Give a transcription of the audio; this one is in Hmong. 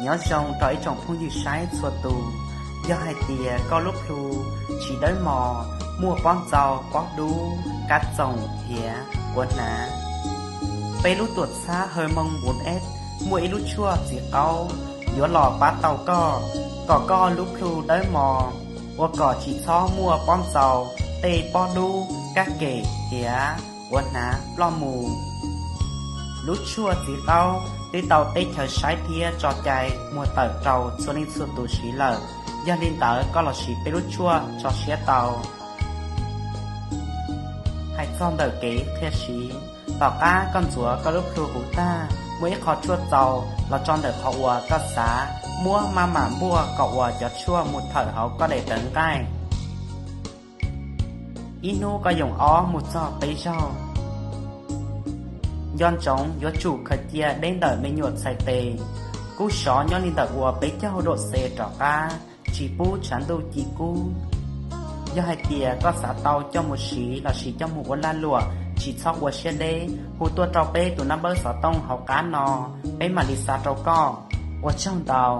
Nyob zoo rau ib tsoom phooj ywg saib txhua tus, yog hais tias koj lub plhu tsis dawb mos, muaj pob ntxaus, pob dub, kab txoom, hiav, ua hnav, peb lub tuam txhab Hawmon Bun Eb muaj ib lub tshuaj txiv qaub yuav los pab tau koj, kom koj lub plhu dawb mos, ua kom tsis txhob muaj pob ntxaus, tej pob dub, kab kem, hiav, ua hnav ploj mus. Lub tshuaj txiv qaub twb tau teb chaws saib thiab tso cai muag tawm rau txhua leej txhua tus siv lawm, yog li ntawd koj los siv peb lub tshuaj tso siab tau. Hais txog ntawm kev qhia siv, tom qab koj ntxuav koj lub plhu huv tag, muaj ib qho tshuaj txaus los tso ntawm qhov uas koj xav, muab maj mam npuaj kom uas cov tshuaj mus thawm hauv koj daim tawv nqaij. Ib hnub koj yoo ob mus txog peb zaug. Nco ntsoov yuav tsum khaws cia deb ntawm me nyuam txhais tes, kub sov nyob li ntawm uas peb caug dua xe rov qab, tsis pub tshav ntuj ci kub. Yog hais tias koj xav tau coj mus siv los sis coj mus ua lag luam, tsis txhob ua siab deb, hu tuaj rau peb tus naj npawb xov tooj hauv qab no, peb mam li xa rau koj. Ua tsaug ntau.